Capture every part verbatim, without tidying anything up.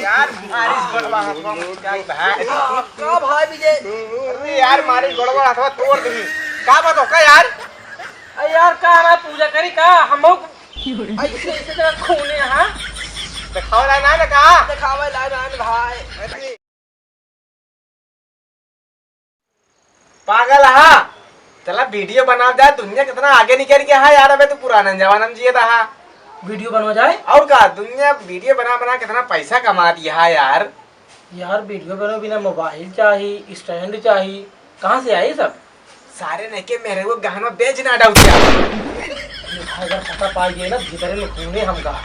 यार, मारी गोड़वा हथवा में क्या भाई? का भाई विजय? अरे यार, मारी गोड़वा हथवा तोड़ दी। का बात हो का यार? अरे यार, का हमार पूजा करी का? हम लोग ऐसे, ऐसे जगह खूने, हाँ? दिखावे ला ना, ना का? दिखावे ला ना, भाई। अरे। पागल हा, चला वीडियो बना दे। दुनिया कितना आगे निकल गया है यार। अबे तू पुराना जमाना में जिए था हा। वीडियो बनवा जाए। और का, दुनिया वीडियो बना बना कितना पैसा कमा दिया है यार। यार, वीडियो बनो बिना मोबाइल चाही, स्टैंड चाही, कहाँ से आई सब? सारे ने के मेरे को गहना बेच ना डाउट यार। अगर पता पाई गए ना, भीतरे में खूने हमका।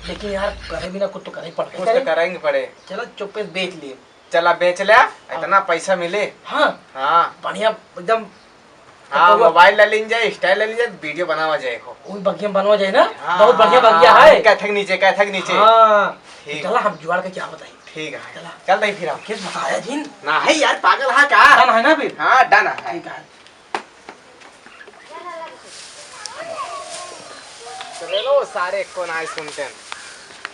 लेकिन यार, करे बिना कुछ तो करे पड़ते कुछ तो करे। करेंगे पड़े। चला, चुप्पे से बेच लिए। चला बेच ले, हाँ। इतना पैसा मिले। हाँ। हाँ। बढ़िया एकदम। हाँ, तो वो मोबाइल ले लीन जाए, स्टैंड ले लीन जाए, वीडियो बनावा जाए को। वो बढ़िया बनवा जाए ना? हाँ, बहुत बढ़िया हाँ, बगिया हाँ, है। कैथक नीचे, कैथक नीचे। हाँ। ठीक। चला हम जुगाड़ के क्या बताई? ठीक है। चला। चल दही फिर हम। केस बताया जिन। ना है यार, पागल हा का? डन है ना फिर? हाँ, डन है। ठीक है। चले लो सारे को ना सुनते हैं।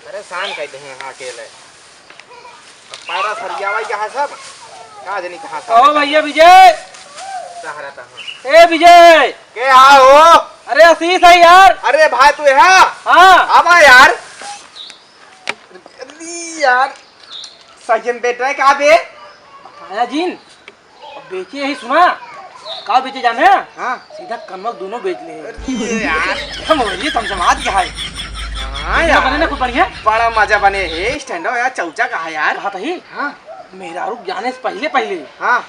परेशान कर दे हैं हाँ अकेले। अब पैरा सरियावा कहाँ सब? कहाँ जनी कहाँ सब? ओ भैया विजय। सहारा था हाँ। ए विजय। के हाँ हो? अरे आशीष है यार। अरे भाई तू है? हाँ। आवा यार। अरे यार। सही में बेटा है का बे? बताया जिन। अब बेचे यही सुना, का बेचे जाने? हाँ। सीधा कनवा दोनों बेच ले। अरे यार। हम बोलिए, तुम समाज का है। हाँ वीडियो यार। बने ना खूब बढ़िया। बड़ा मजा बने है, स्टैंड अप यार, चौचा का है यार। कहा था ही? हाँ। मेहरारू जाने से पहले पहले हाँ।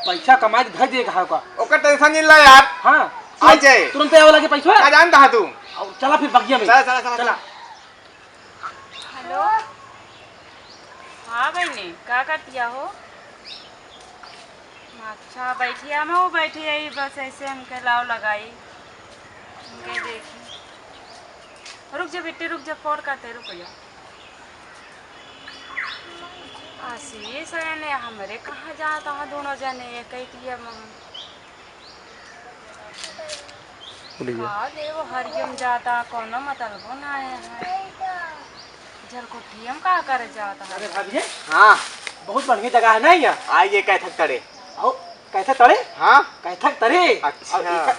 पैसा कमा के धर दे कहा का। ओकर टेंशन नहीं ला यार। हाँ। आ जाए। तुरंत आवे लगे पैसा। का जानता है तू? और चला फिर बगिया में। चला, चला, चला, चला। चला। हेलो। हाँ बहिनी, का करतिया हो? अच्छा, बैठी हम हो, बैठी है, बस ऐसे हमके लाव लगाई, हमके देखी। रुक जा बेटी, रुक जा, फोन करते, रुक जा। आशीष, एने हमरे कहाँ जात ह दोनों जने, एक ही दिया मम। बोलिए। का ले वो हरियम जाता, कोनो मतलबो ना है। जलकोठी हम का करे जाता है? अरे भाभी जी, हाँ। बहुत बढ़िया जगह है ना यहाँ। आइए, कैथक तड़े। आओ, कैथक तड़े? हाँ। कैथक तड़े? अच्छा। और इका,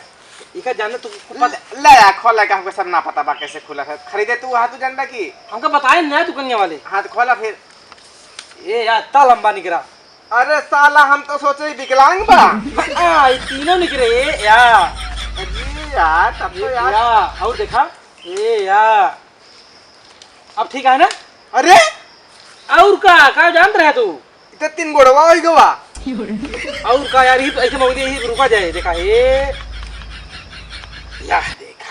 इका जाने तो पता ले, ले आ, खोला का हमको सब ना पता बा कैसे खुला है। खरीदे तू वहाँ तू जानबा की? हमका बताए ना दुकानिया वाले। हाँ, तो खोला फिर। ए यार, इतना लंबा निकरा। अरे साला, हम तो सोचे विकलांग बा। हाँ, ये तीनों निकरे, ए, या। अरे यार, तब तो ए, यार। या, और देखा? ए, या। अब ठीक है ना? अरे? और का, का जानत रहे तू? इतना तीन गोड़वा हो गवा। और का यार, ये तो ऐसे मौली ही रुका जाए, देखा, ए। या, देखा।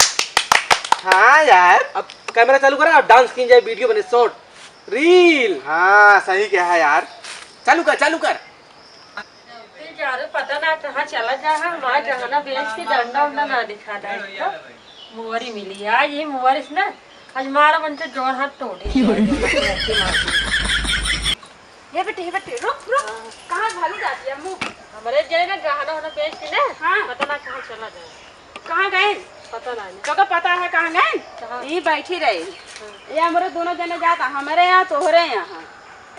हाँ यार। अब कैमरा चालू करा, अब डांस की जाए, वीडियो बने, शॉर्ट। रील। हाँ, सही कहा यार। चालू कर, चालू कर। ते जा रे, पता ना कहाँ चला जा है, हमारा गहना बेच के डंडा उंडा ना दिखा दे। मुहरी मिली आज, ये मुहरी से ना, आज मारा मन से जोड़ हाथ तोड़े। हे बेटी, हे बेटी, रुक, रुक। कहाँ भागी जाती है मुँह? हमारे जे ना गहना उहना बेच के ना, हाँ। पता ना कहाँ चला जाए। कहाँ गए? पता नहीं। तोका पता है कहाँ गए? कहाँ? यहीं बैठी रही। हाँ। ये हमरे दोनों जने जाता, हमरे यहाँ, तोहरे यहाँ।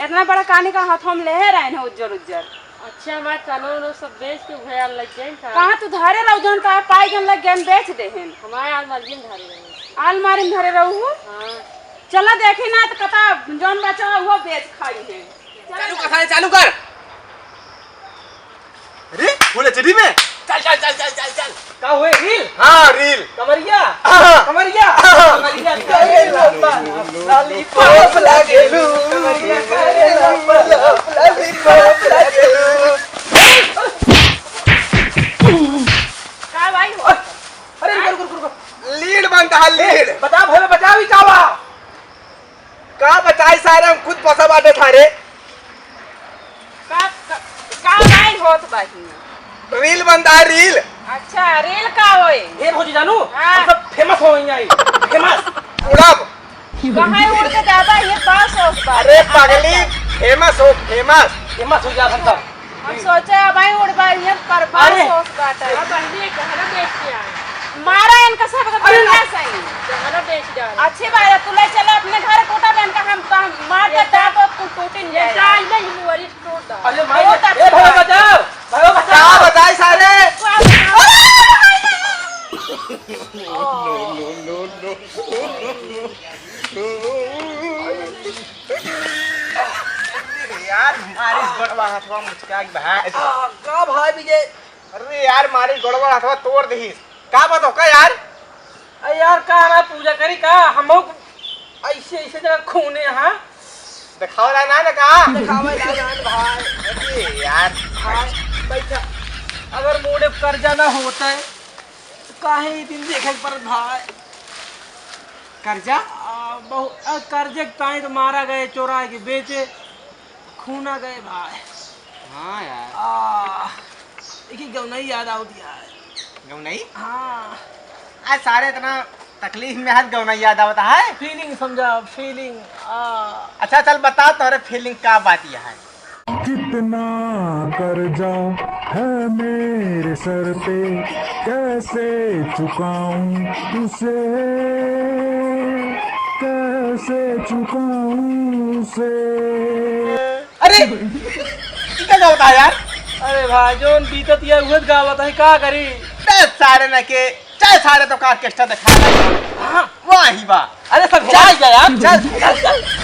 इतना बड़ा कानी का हाथों में लेहे रहे हैं उज्जर उज्जर। अच्छा, हमारे कनो उनो सब बेच के उहे आल लग गए का? कहाँ तू धरे रहू, जौन का पाई जौन लग गए, बेच दे हैं। हमारे आलमारी में धरे रहे। आलमारी में धरे रहू? हाँ। चला देखी ना तो कता जौन बचा वो बेच खाई है। चालू कर, साले, चालू कर। अरे, फूल एचडी में। चल, चल, चल, चल, चल, चल। का हुए, रील? हाँ, रील। कमरिया? हाँ। कमरिया? हाँ। कमरिया करे लंबा, लॉलीपॉप लागेलू। कमरिया करे लंबा, लॉलीपॉप लागेलू। का भाई हो? अरे, रुको, रुको, रुको, रुको। लीड बनता है, लीड। बता, भले बता भी का बा? का बताई सारे, हम खुद फंसा बाटे थारे। का, का, का भाई होत बा हियां? रील बनता है, रील। अच्छा, रील का होई? ए भौजी जानू, हाँ। हम सब फेमस हो गई आई, फेमस। उड़ब। कहाँ उड़ के ज्यादा ये पास होत बा? अरे पगली, फेमस हो, फेमस। फेमस हो जा हम सब। हम सोचे अब आई उड़बा, ये पर बात अरे। सोच बात है। अब बहनी एक गहना बेच के आए। मारा इनका सबका अरे बढ़िया ना। सही। गहना बेच डाल। अच्छी बात है, तू ले चला अपने घर कोटा में इनका हम, हम मार ये देते ये जान नहीं, मुअरी टूट। अरे माई, बहुत ए, अच्छा। भाई बचाओ, भाई बचाओ। का बताई सारे? यार, मारी गोड़वा हथवा मुचका के भाई। आ, का भाई विजय? अरे यार, मारी गोड़वा हथवा तोड़ दही। का बात हो का यार? अरे यार, का ना पूजा करी का? हम ऐसे, ऐसे जगह खूने, हाँ? दिखावे ला ना, ना का? दिखावे ला ना, भाई। अरे यार। भाई, बैठा। अगर मोड़े कर्जा ना होता है, तो काहे ई दिन देखे के पड़त भाई? कर्जा? आ, बहु-, आ, कर्जे के ताई तो मारा गए, चोरा के बेचे, खूना गए भाई। हाँ यार। आ, एक ही गौनई याद आवत यार। गौनई? हाँ। आज सारे इतना तकलीफ में हाथ गौनई याद आवत है। Feeling समझा, feeling। आ। अच्छा चल बता तोहरे feeling का बात यह है। कितना कर्जा है मेरे सर पे, कैसे चुकाऊं उसे, कैसे चुकाऊं उसे। अरे, ई का गावत है यार? अरे भाई, जौन बीतत है, उहे गावत है, का करी? बे सारे न के, चल सारे तो का orchestra दिखा दे। हाँ। वाह ही वाह। अरे सब चल। जाए यार। चल। चल, चल।